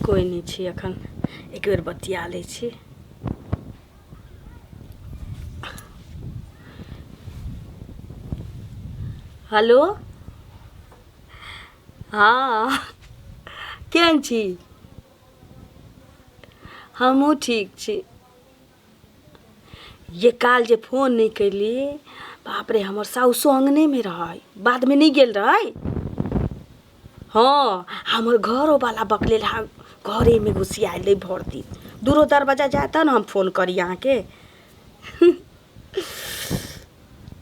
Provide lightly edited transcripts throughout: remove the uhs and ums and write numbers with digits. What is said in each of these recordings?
कोइ नहि छी एखन एक बेर बतिया लै छी हेलो हँ केहन छी हमहूँ ठीक छी ये काल जे फोन नहि कयली बाप रे हमर साउसो अङ्गनेमे रहै बादमे नहि गेल रहै हँ हमर घरोवला बकलेल हा घरेमे घुसियायल रहै भरि दिन दूरो दरवाजा जाय तब ने हम फोन करी अहाँके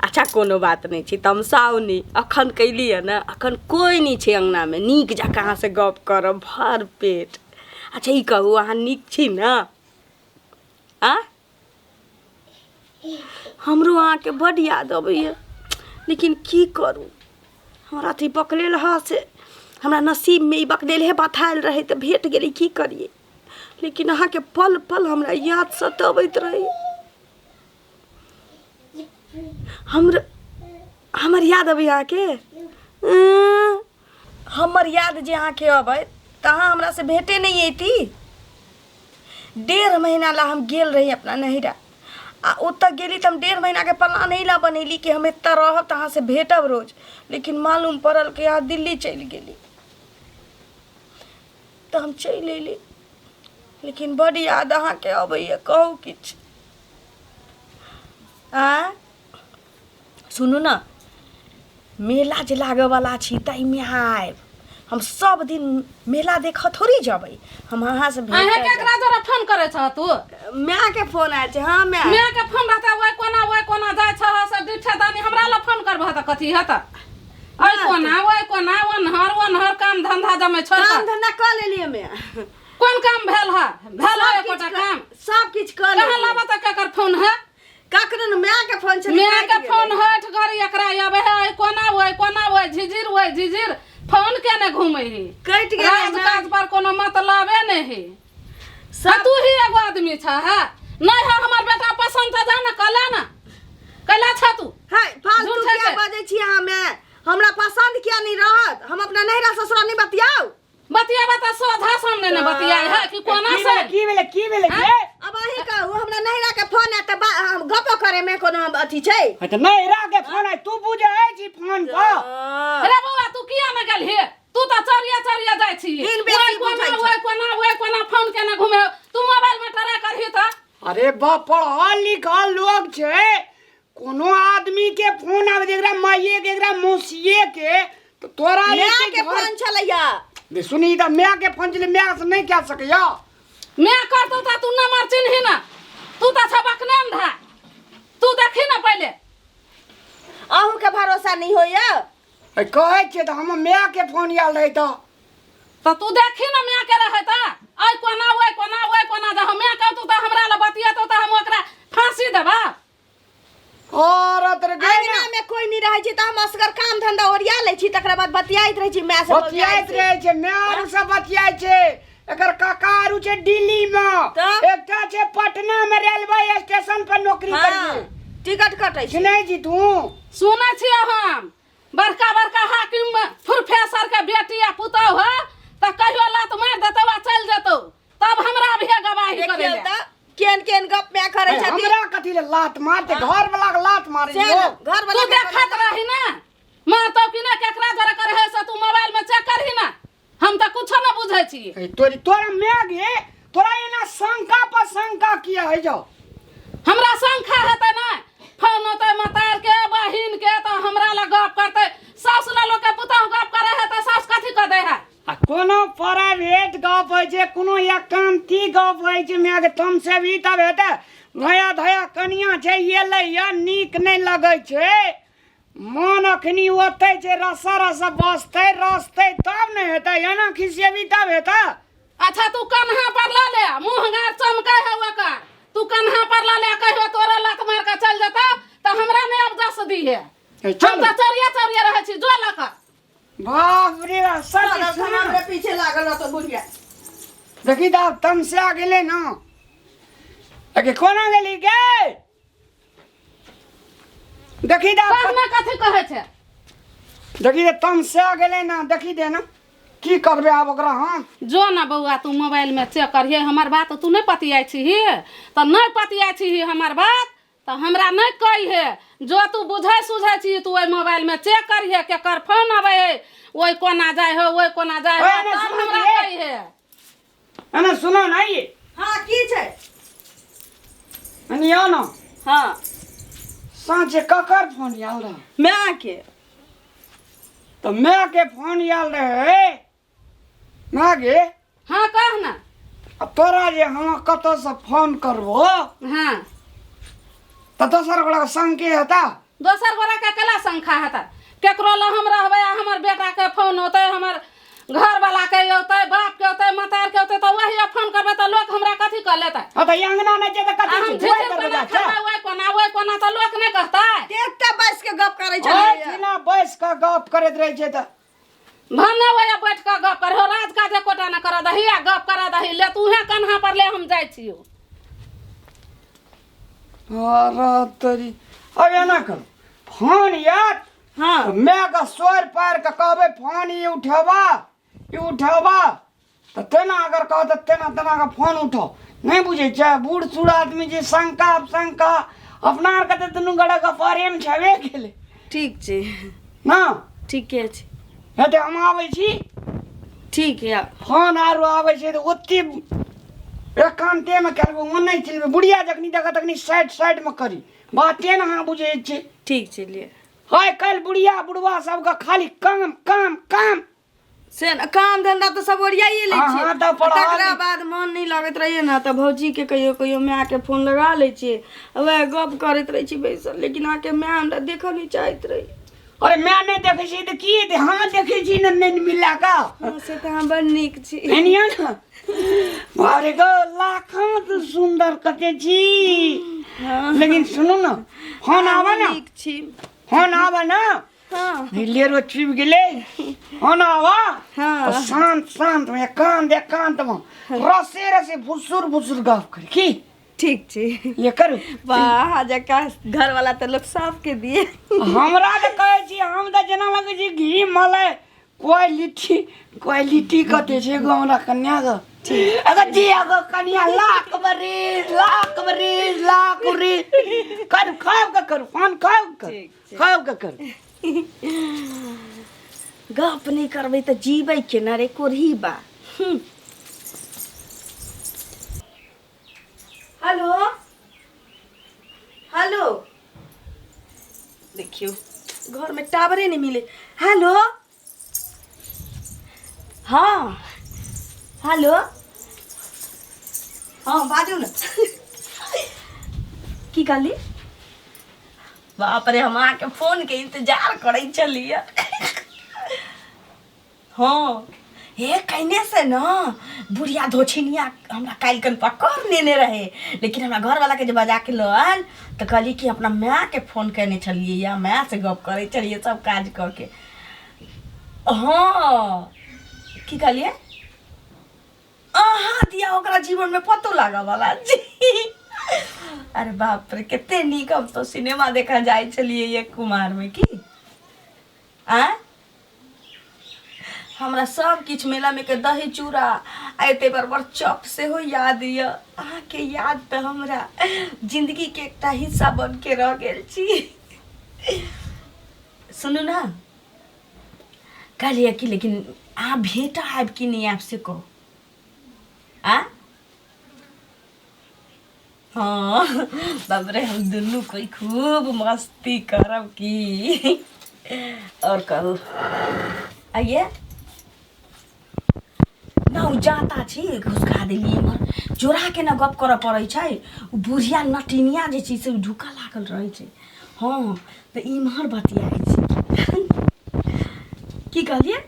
अच्छा कोनो बात नहि छै तमसाउ नहि अखन कयली हँ ने अखन कोइ नहि छै अङ्गनामे नीक जकाँ अहाँसँ गप करब भरि पेट अच्छा ई कहू अहाँ नीक छी ने आँय हमरो अहाँके बड्ड याद अबैए लेकिन की करू हमरा अथी बकलेल हँ से हमरा नसीबमे ई बकलेलहे बथायल रहै तऽ भेट गेलै की करियै लेकिन अहाँके पल पल हमरा याद सतबैत रहैए हमर हमर याद अबैए अहाँके हमर याद जे अहाँके अबै तऽ अहाँ हमरासँ भेटे नहि अयती डेढ़ महीना ला हम गेल रही अपना नैहरा आ ओतऽ गेली तऽ हम डेढ़ महीनाके प्लान एहि लए बनेली कि हम एतऽ रहब तऽ अहाँसँ भेटब रोज लेकिन मालूम पड़ल कि अहाँ दिल्ली चलि गेली तऽ हम चलि अयली लेकिन बड्ड याद अहाँके अबैए कहू किछु आँय सुनू ने मेला जे लागऽवला छी ताहिमे अहाँ आयब हम सब दिन मेला देखऽ थोड़ी जेबै हम अहाँसँ भेंट अहें करऽ केकरा जरा फोन करे छह तू जायब। मायके फोन आयल छै हँ माय माय के फोन रहता ओइ कोना ओइ कोना जाइ छह से डिठे दानी हमरा लग फोन करबह तऽ कथी हेतऽ ओइ कोना ओइ कोना ओनहर ओनहर काम धंधा जमे छोड़ काम कऽ। धंधा कऽ लेलियै माय कोन काम भेल है भेल है सब एकोटा किछु काम सब किछु कऽ कहाँ लेलियै लाबऽ तऽ केकर फोन है ककरो ने माय के फोन छलै माय के काटि फोन गेलै। हट घड़ी एकरा आबै है ओइ कोना ओइ कोना ओइ झिझिर ओइ झिझिर फोन केने घूमै है कटि गेलै राज माय। काज पर कोनो मतलबे नहि है सब तू ही एगो आदमी छ है नहीं है हमर बेटा पसंद तऽ जा ने कला ने कैला छ तू है फालतू झूठे किया के। बजै छी अहाँ मे हमरा पसंद किया नहीं रहत हम अपना नैहरा ससुरा नहीं बतियाउ बतियाबा तऽ सोझा सामने ने बतियाए है कि कोना की से भेलै की भेलै की भेलै गे अब अहीं कहू हमरा नैहरा के फोन आयत तऽ हम गपो करे में कोनो अथी छै हाँ, तऽ नैहरा के फोन आय तू बुझै छी फोन पर रे बौआ तू किया ने गेलही तू तऽ चरिया चरिया जाइ छी दिन बेसी ओइ कोना बुझै छै। ओइ कोना ओइ कोना फोन केने घुमे तू मोबाइल में ट्राई करही तऽ अरे बा पढ़ल लिखल लोग छै कोनो आदमी के फोन आबै छै एकरा माइये के एकरा मौसिये के तऽ तोरा माय एते के घर फोन छलैया दे सुनी तऽ माय के फोन छलै माय से नहि कए सकैया मैं करतौ तऽ तू नंबर चिन्ही ना तू तऽ छबक ने अंधा तू देखी ना पहिले अहूँ के भरोसा नहीं होइया ए, कहै छियै तऽ हमर माय के फोन आयल रहै तऽ तऽ तू देखी ना मैं के रहै तऽ ऐ कोना ओइ कोना ओइ कोना जब मैं कहतौ तऽ हमरा लग बतियेतौ तऽ हम ओकरा फांसी देबा और तर गे अंगना में कोई नहीं रहै छै तऽ हम असगर काम धंधा ओरिया लै छी तकरा बाद बतियाइत रहै छी माय से बतियाइत रहै छै माय आरू सब बतियाइ छै एकर काका आरू छै दिल्ली मे तऽ? एकटा छै पटना मे रेलवे स्टेशन पर नौकरी हाँ, करै टिकट कटै छै छै सुनै छी तू सुनै छियै हम बड़का बड़का हाकिम प्रोफेसर के बेटी आ पुतहु है तऽ कहियो लात मारि देतौ आ चलि जेतौ तब हमरा भी गवाही करे देखियौ ले तऽ केहन केहन गप माय करै ए, छथिन हमरा कथी ले लात मारते घर वाला के लात मारे से ने, लोग घर तू वाला के देखत रही ना मारतौ कि ना केकरा जरा करे है से तू मोबाइल में चेक करही ना हम तऽ कुछो ना बुझै छी ए, तोरी तोरा माय गे तोरा एना शंका पर शंका किया है जाओ हमरा शंखा हेतै ना फोन होतै मतार के बहिन के तऽ हमरा लग गप करतै सासु लग लोक के पुतहु गप करे है तऽ सासु कथी कह दै है आ कोनो प्राइवेट गप होइ छै कोनो एकांती गप होइ छै माय गे तमसेबही तब हेतै नया धया कनिया छै एलैया नीक नहि लगै छै मन अखनी ओतै छै रसा रसा बसतै रसतै तब ने हेतै एना खिसियेबी तब हेतै अच्छा तू कन्हा पर लऽ ले मुँह गार चमकै है ओकर तू कन्हा पर लऽ ले कहियो तोरा लात मार के चल जेतौ तऽ हमरा नहि अब जस दिहे ए, हम चल तऽ चोरिया चोरिया रहै छी जो लऽ कऽ बाप रे बाप सच सारा सुन दिन हमरे पीछे लागल रहतो बुढ़िया देखी तऽ आब तमसा गेलै न अगे कोना गेली गे देखी तऽ आब कहना कथी कहै छै देखी तऽ तमसा गेलै न देखी दे न की करबै आब ओकरा हम? जो ना बौआ, तू मोबाइल में चेक करिहे हमर बात। तू नहीं पतियाइ छिही तऽ नहीं पतियाइ छिही हमर बात तऽ हमरा नहीं कहिहे। जो तू बुझै सुझै छी, तू ओहि मोबाइल में चेक करिहे केकर फोन अबै है, ओहि कोना जाइ हो, ओहि कोना जाइ हो, ओए ने तब सुनू हमरा ये। कहिहे। एने सुनो ना ये। हाँ, की छै? एने आउ ना। हाँ। साँझे ककर फोन आयल रहे? माय के। तऽ माय के फोन आयल रहे? माय गे। हाँ, कह ना। आ तोरा जे हम कतऽसँ फोन करबो तऽ दोसर गोटा के संग के हेता? दोसर गोरा के केला शंखा हेतै? केकरो लग हम रहबै आ हमर बेटा के फोन औतै, हमर घर वाला के औतै, बाप के औतै, मतार के औतै, तऽ वही फोन करबै तऽ लोक हमरा कथी कह लेतै? हँ, तऽ ई अंगना नहि छै तऽ आ कथी हम छै? झिझिर दुआरि पर कोना बजा छै। खेबै, ओहि कोना ओहि कोना, तऽ लोक नहि कहतै? एकटा बैस के गप करै ओहि छलियै। ठिना बैस कऽ गप करैत रहै छै तऽ। भने वही बैठ कऽ गप करहो, राज काज एकोटा नहि करऽ दही आ गप करऽ दही। ले तूहे कन्हा पर ले, हम जाइ छियौ। अरे तोरी, अब एना करू, फोन याद माय के सोर पारि कऽ कहबै फोन ई उठेबा, ई उठेबा, तऽ तेना अगर कहत तऽ तेना तेना कऽ फोन उठाउ। नहि बुझै छै बूढ़ सूढ़ आदमी जे शंका शंका। अपना आरके तऽ दुनू गोटाके प्रेम छेबे केलै। ठीक छै। ना। ठीके छै। हेतै, हम आबै छी। ठीक है, आब। फोन आरो आबै छै तऽ ओते एकान्तेमे करबै, ओ नहि चलबै। बुढ़िया जखनी देखत तखनी साइड साइडमे करी बाते ने। अहाँ बुझै छियै। ठीक छै, लिए। आइ काल्हि बुढ़िया बुढ़वा सबके खाली काम काम काम। से ने, काम धंधा तऽ सब ओरियाइए लै छियै। अहाँ तऽ पढ़ा तकरा बाद मन नहि लगैत रहैए ने तऽ भौजीके कहियो कहियो मायके फोन लगा लै छियै, वएह गप करैत रहै छी बैसल। लेकिन अहाँके माय हमरा देखऽ नहि चाहैत रहै। अरे, माय नहि देखै छी तऽ की हेतै? अहाँ देखै छी ने नैन मिला कऽ। हँ, से तऽ अहाँ बड़ नीक छी। एनिया ने, बाप रे गो, लाखों तऽ सुन्दर कते छी। लेकिन सुनू ने, फोन आबे ने। नीक छी। फोन आबे ने। हाँ। लेरो चुबि गेलै। फोन आबा। हाँ। शांत शांत में एकांत एकांत में रसे रसे फुसुर फुसुर गप करी की? ठीक छै। ये करू। वाह, जका घर वाला तऽ लोक सबके दिए। हमरा तऽ कहै छी, हम तऽ जेना लगै छी घी मलय क्वालिटी क्वालिटी कते छै एगो हमरा कन्या के। अगर जी एगो कन्या लाख बरिस लाख बरिस लाख बरिस करू, खाब के करू फोन, खाब के खाब के करू। गप नहि करबै तऽ जीबै केना रे कोढ़ी बा? हेलो हेलो, देखियौ घरमे टावरे नहि मिले। हेलो, हाँ हेलो, हाँ बाजू ने, की कहली? बाप रे, हम अहाँके फोनके इंतजार करै छलियै। हाँ, हे कहने से न बुढ़िया धोछिनिया हमरा काल्हि कन पकड़ लेने रहे, लेकिन हमरा घरवाला के जे बजा के लऽ आयल तऽ कहली कि अपना मायके फोन केने छलियै या माय से गप करै छलियै सब काज कऽ के। हाँ, की कहलियै? अहाँ दिया ओकरा जीवन में पतो लागऽ वाला जी। अरे बाप रे, कते नीक, हम तो सिनेमा देखऽ जाइ छलियै एक कुमार में की आँय। हमरा सब किछु मेला में के दही चूड़ा आ एते बड़ बड़ चॉप सेहो याद यऽ। अहाँके याद तऽ हमरा जिंदगी के एकटा हिस्सा बन के रह गेल छी। सुनू ना, कहलियै कि लेकिन अहाँ भेट आयब कि नहि आयब से कहू। आ हाँ, बाप रे, हम दुनू कोई खूब मस्ती करब की। और कहू, आइए ना। ओ जाता छी घुसका देलियै इम्हर, जोड़ा के ना गप करऽ पड़ै छै। ओ बुढ़िया नटिनिया जे छै से ढुका लागल रहै छै। हँ, तऽ इम्हर बतियाइ छी। की कहलियै?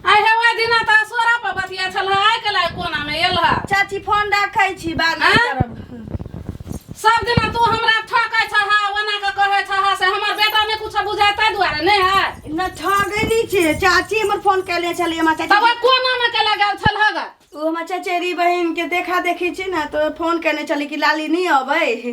आइ हे, ओहि दिना तऽ असोरा पर बतिया छल, आइ काल्हि कोना मे एल ह? चाची, फोन राखै छी, बाद में आँय? करब। सब दिना तू हमरा ठकै छह, ओना के कहै छह, से हमर बेटा नहि कुछ बुझाय ताहि दुआरे नहि है। न, ठगै नहि छै चाची, हमर फोन कैले छलियै हमरा तब चाची। ओहि कोना मे केला गेल छल ह गे? ओ हमर चाची। चचेरी बहिन के देखा देखी छी ने तो फोन करने चली कि लाली नहीं अबै,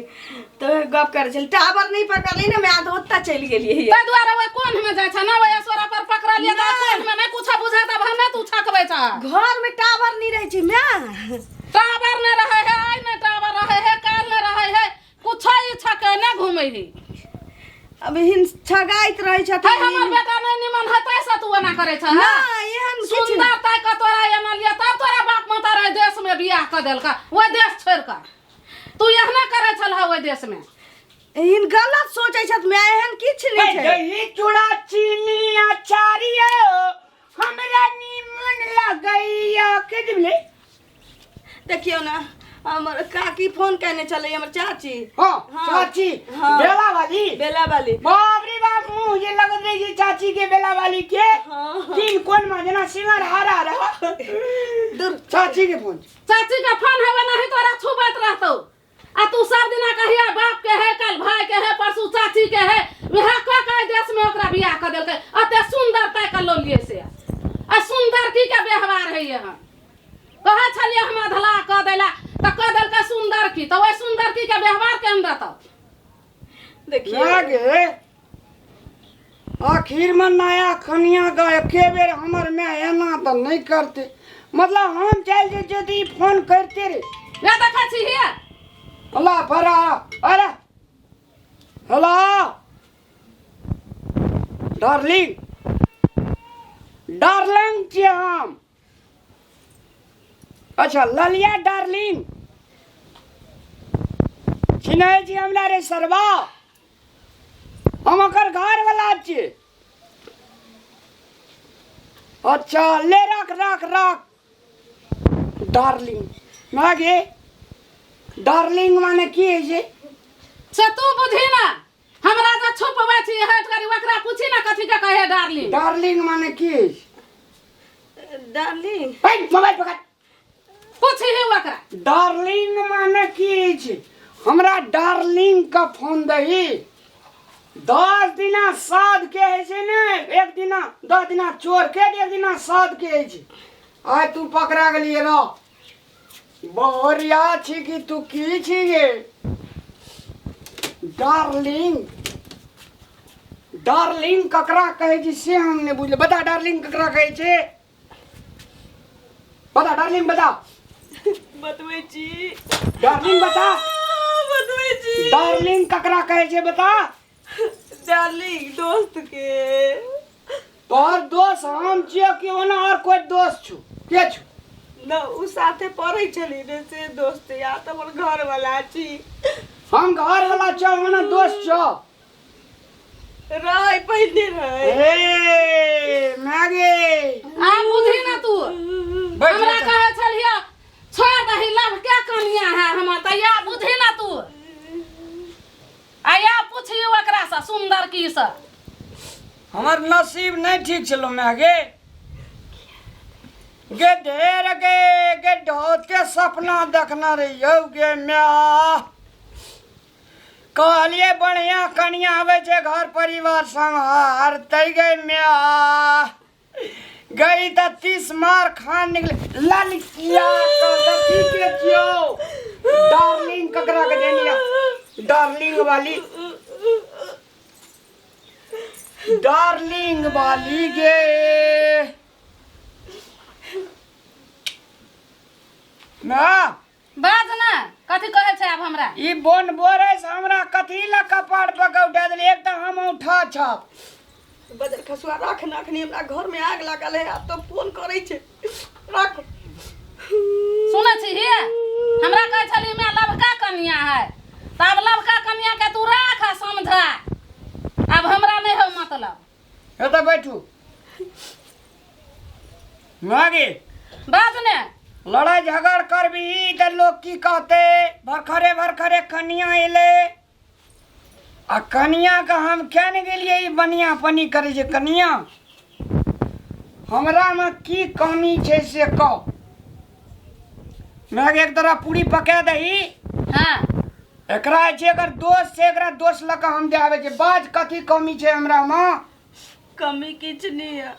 तो गप करे छली। टावर नहीं पकड़ली ने, मैं ओतऽ चलि गेलियै। ताहि दुआरे ओहि कोन में जाइ छै ना, ओहि असोरा पर पकड़लियै तऽ कोन में नहि कुछ बुझात, आब हमे तू छकबै छ। घर में टावर नहीं रहै छै माय। टावर नहि रहै है, आइ नहि टावर रहै है, काल्हि नहि रहै है, कुछ ई छके नहि घुमै है। अब हिन छगाइत रहै है छथिन। हमर बेटा नहि निमन है ताहि से तू एना करै छ। नहि, एहन किछु नहि। सुन्दर ताहि कऽ तोरा एना लिअ, तब तोरा बाप माता रहे देश में बियाह कऽ देलका ओहि देश छोड़ि कऽ। तू एहना करै छलह ओहि देश में। हिन गलत सोचै छथि माय, एहन किछु नहि छै। दही चूड़ा चीनी अचारियो हमरा नीमन लगैया के दिले। देखियौ ने, हमर काकी फोन केने छलै, हमर चाची। हाँ, हाँ। चाची। हाँ। बेला वाली। बेला वाली। बाप रे बाप, मुंह जे लगत रहे छै चाची के, बेला वाली के। हाँ। तीन कोन में जेना सिंगर हारा रहा। दूर। चाची के फोन। चाची के फोन हेबे नहीं तोरा छुबैत रहतौ, आ तू सब दिना कहिया बाप के है, कल भाई के है, परसू चाची के है, वएह कह के देश में ओकरा बियाह कऽ देलकै। अते सुंदर ताहि के लऽ लिए से, आ सुंदर की के व्यवहार है यहाँ। कहै छलियै हम अधला कऽ देला तऽ कऽ देलकै सुंदर की, तऽ ओहि सुंदर की के व्यवहार केहन रहतौ? देखियौ ना गे, आखिर में नया कनिया गा एके बेर हमर माय एना तऽ नहि करते, मतलब हम चलि जाइ छियै तऽ ई फोन करते रे। रे देखै छी हिया। अल्लाह फरा, अरे हेलो डार्लिंग, डार्लिंग छियै हम। अच्छा ललिया डार्लिंग चिन्है छी हमरा रे सरबा? हम ओकर घर वाला छियै। अच्छा ले रख रख रख डार्लिंग। मागे डार्लिंग माने की होइ छै से तू बुझी ना, हमरा जे छुपबै छी हट करी, ओकरा पूछी ना कथी के कहे डार्लिंग। डार्लिंग माने की होइ छै? डार्लिंग। ए, मोबाइल पकड़। पूछी ही ओकरा। डार्लिंग माने की होइ छै? हमरा डार्लिंग का फोन दही। 10 दिना साध के होइ छै ने, एक दिना 10 दिना चोर के, एक दिना साध के होइ छै। आइ तू पकड़ा गेलियै रह, बहुरिया छी कि तू की छी गे? डार्लिंग डार्लिंग ककरा कहै छै से हम नहि बुझलियै। बता डार्लिंग ककरा कहै छै, बता डार्लिंग, बता। बतबै छी। डार्लिंग बता। बतबै छी। डार्लिंग ककरा कहै छै बता। डार्लिंग दोस्त के। तोहर दोस्त हम छियो कि ओना और कोई दोस्त छु? के छु? न उ साथे पढ़ै छली ने से दोस्त, या तऽ हमर घर वाला छी। हम घर वाला छौ, ओना दोस्त छौ? रहै पहिने रहै। ए मागे आ बुझी ना तू। बैठ हमरा जा। कहै छलियै छोड़ दही, लव के कनिया है हमर, तऽ या बुझी ना तू, आ या पूछियो ओकरा से सुंदर की से। हमर नसीब नहीं ठीक छलो मागे गे, ढेर गे गे ढोते सपना देखना रहियौ गे म्या। कहलिए बढ़िया कनिया आबै छै घर परिवार सम्हार तै गे म्या, गई तऽ 30 मार खान निकले। ललकिया कथी के छियौ डार्लिंग? ककरा के देनिया डार्लिंग वाली? डार्लिंग वाली गे ना। बाज ना, कथी कहै छै आब हमरा? ई बोन बोरे से हमरा कथी ला कपार पर के उठा देली? एक तऽ हम उठा छप बजर खसुआ राख ना, अखनी हमरा घर में आग लागल है, आब तो फोन करै छै, राख। सुनै छी हे, हमरा कहै छली मैं लवका कनिया है, तऽ आब लवका कनिया के तू राख आ समझा, आब हमरा नहि हौ मतलब। एतऽ बैठू मागे। बाज ने। लड़ाई झगड़ करबी तऽ लोग की कहते? भरखरे भरखरे कनिया एलै, आ कनिया के हम क्या ने गेलियै, ई बनिया पनी करै छै कनिया। हमरा में की कमी छै से कह। मैं एक तरह पूरी पका दही। हाँ। एकरा छै एकर दोस्त छै, एकरा दोस्त लऽ कऽ हम दे आबै छै। बाज कथी कमी छै हमरा में? कमी किछु नहीं है।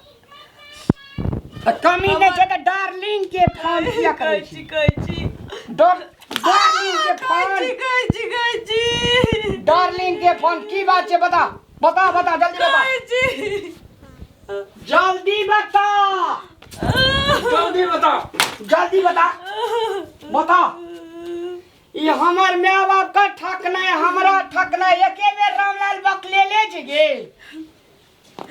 तऽ कमी नहि छै तऽ डार्लिंग के फोन फोन किया करै कहै छी छी कहै छी डर डार्लिंग के कहै फोन छी कहै छी कहै छी डार्लिंग के फोन की बात छै बता बता बता जल्दी बता कहै छी जल्दी बता जल्दी बता जल्दी बता बता ई हमर माय बाप का ठकनाइ हमरा ठकनाइ एके बेर रामलाल बकलेले छै गे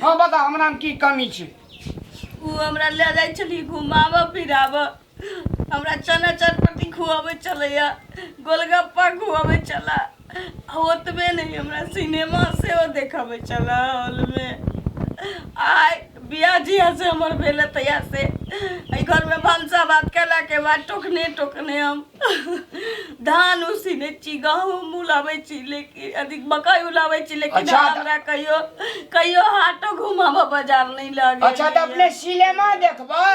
हाँ बता हमरा में की कमी छै ओ हमरा लए जाइ छली घुमाबऽ फिराबऽ हमरा चना चटपटी खुआबै छलैया गोलगप्पा खुआबै छला आ ओतबे नहि हमरा सिनेमा सेहो देखाबै छला हॉलमे आइ बियाह जिया से हमर भेल तहिया से एहि घरमे भनसा भात केलाके बाद टोकने टोकने हम धान उसीने छी गहूम उलाबै छी लेकिन अथी मकइ उलाबै छी लेकिन अच्छा, तऽ- हमरा कहियो कहियो हाटो घुमाबऽ बाजार नहि लऽ अच्छा तऽ अपने सिनेमा देखबै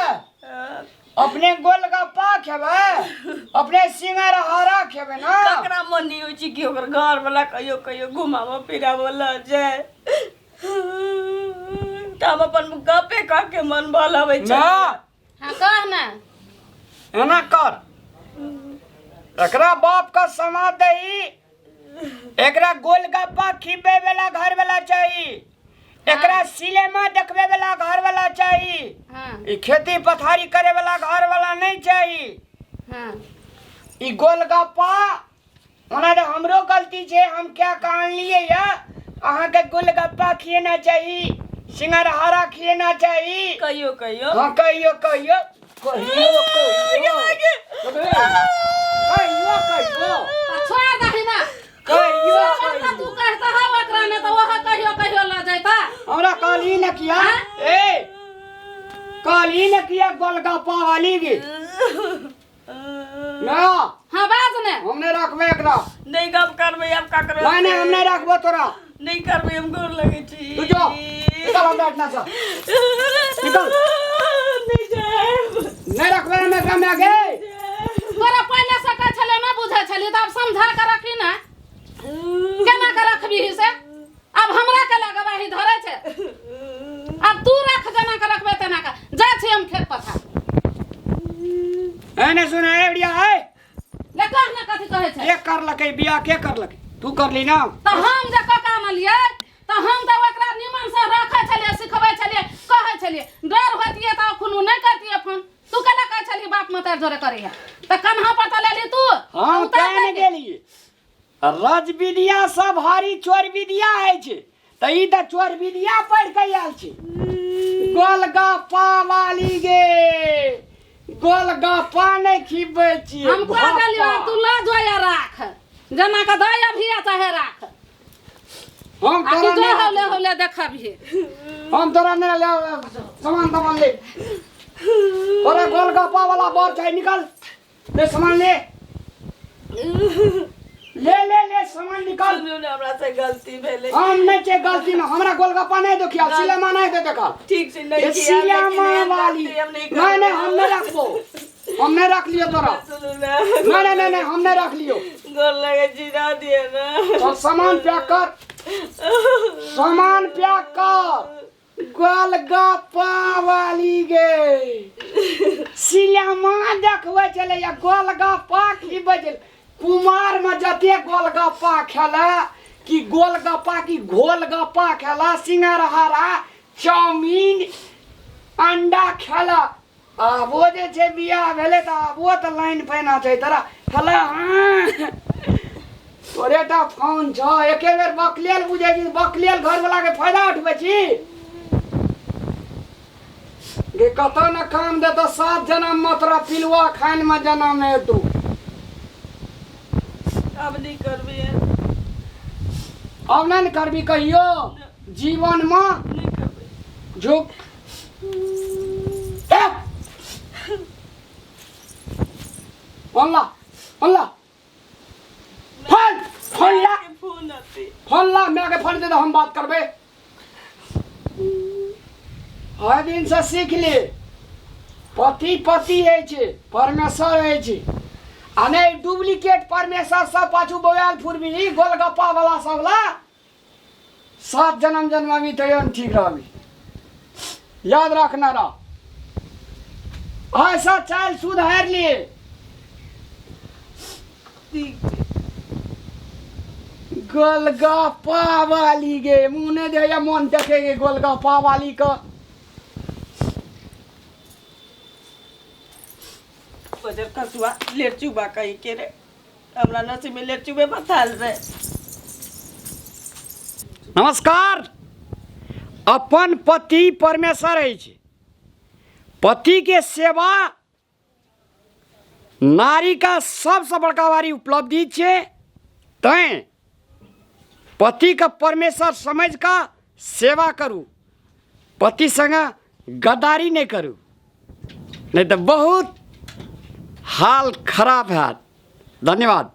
अपने गोलगप्पा खेबै अपने सिंगारहारा खेबै ना ककरा मन नहि होइ छै कि ओकर घर वाला कहियो कहियो घुमाबऽ फिराबऽ लऽ जाय तऽ हम अपन गपे कऽ के मन बहलबै ना छै हाँ कह ना एना कर एकरा बाप का समाज दही एकरा गोलगप्पा खिबे वाला घर वाला चाही एकरा सिनेमा देखबे वाला घर वाला चाही हाँ ई खेती पथारी करे वाला घर वाला नहीं चाही हाँ ई गोलगप्पा ओना तऽ हमरो गलती छै हम क्या कहलियै या अहाँके गोलगप्पा खिएना चाही सिंगरहारा खिएना चाही कहियो कहियो हाँ कहियो कहियो कहियो कहियो कहियो कहियो तऽ छोड़ दही ना कहियो से कहियो तू कहता है ओकरा ने तऽ वह कहियो कहियो लऽ जैता हमरा कहली न किया ए कहली न किया गोलगप्पा वाली भी ना हाँ बाज ने हम नहीं रखबे एकरा नहि गप करबै आब ककरो नहीं नहीं हम नहीं रखबो तोरा नहि करबै हम गोर लगै छी तू जो निकल हमरा एहिठिना से निकल। नहि जायब नहीं रखबे हम एकरा में आगे तोरा पहिले से कहै छलियै ना बुझै छलियै तऽ आब समझा के रखी ना केना के रखबीही से आब हमरा के गवाही धरै छै आब तू रख जेना के रखबे तेना के जाइ छी हम खेत पथार ए नहीं सुन ए बढ़िया है ले कह ना कथी कहै छै के करलकै बियाह के करलकै तू करली ना तऽ हम जे कका आनलियै तऽ हम तऽ ओकरा निमन से रखै छलियै सिखबै छलियै कहै छलियै डर होतियै तऽ अखनो नहि करतियै फोन तू केना कहै छलही बाप मतार जोरे करैया तऽ कन्हा पर तऽ लेली तू हम उतार केने दैके। गेलियै रज विद्या सब हरी चोर विद्या होइ छै तऽ ई तऽ चोर विद्या पढ़ि कऽ आयल छै गोलगप्पा वाली गे गोलगप्पा नहि खिबै छियै हम कह देलियो आब तू लऽ जो या राख जेना के दऽ अभी या चाहे राख हम आ तोरा तू जो नहि हौले हौले देखबिही हम तोरा नहि ले सामान तामान ले तोरा गोलगप्पा वाला बर चाही निकल ले सामान ले ले ले ले सामान निकाल सुनू ने हमरा से गलती भेलै हम नहीं छै गलती में हमरा गोलगप्पा नहीं देखिया सिलेमा नहीं दे देखा ठीक छै नहीं ये किया, लेकिन सिलेमा एहन वाली गलती हम नहीं नहीं नहीं करबै। हम नहीं रखबो हम नहीं रख लियो तोरा सुनू ने नहीं नहीं नहीं नहीं हम नहीं रख लियो गोर लगे छी रह दिए ना चल सामान पैक कर सामान पैक कर गोलगप्पा वाली गे सिनेमा देखबै छलै या गोलगप्पा खिबै छलै कुमारमे जते गोलगप्पा खेला कि गोलगप्पा कि घोलगप्पा खेला सिंगरहारा चाउमीन अंडा खेला आबो जे छै बियाह भेलै तऽ आबो तऽ लाइन पैना छै तोरा खेला हाँ तोरे टा फोन छौ एके बेर बकलेल बुझै छी बकलेल घरवला के फायदा उठबै छी गे कतऽ ने काम देतौ सात जनम मे तोरा पिलुआ खान मे जनम हेतौ आब नहि करबै आब नहि ने करबी कहियो जीवन मे नहि करबै झुक फोन ला फोन ला फोन फोन ला के फोन आते फोन ला मैं के फोन दे दो हम बात करबे हर दिन से सीख ले पति पति है छे परमेश्वर है छे आ नहीं डुप्लीकेट परमेश्वर सब पाछू बौआल फुरबी गोलगप्पा वाला सब ला सात जन्म जन्माबी तैयो न ठीक रहबी याद रखना रह ऐसा चालि सुधारि ले। ठीक छै। गोलगप्पा वाली गे, मुँह नहि दैया मोन देखे गे गोलगप्पा वाली के। बजर खसुआ लेचुबा कही के रे, हमरा नसीब में लेचुबे बसाल रे। नमस्कार। अपन पति परमेश्वर अछि। पति के सेवा नारी का सबसँ बड़का भारी उपलब्धि छै, तैं पति के परमेश्वर समझ कऽ सेवा करू, पति संगे गद्दारी नहि करू, नहि तऽ बहुत हाल खराब हैत। धन्यवाद।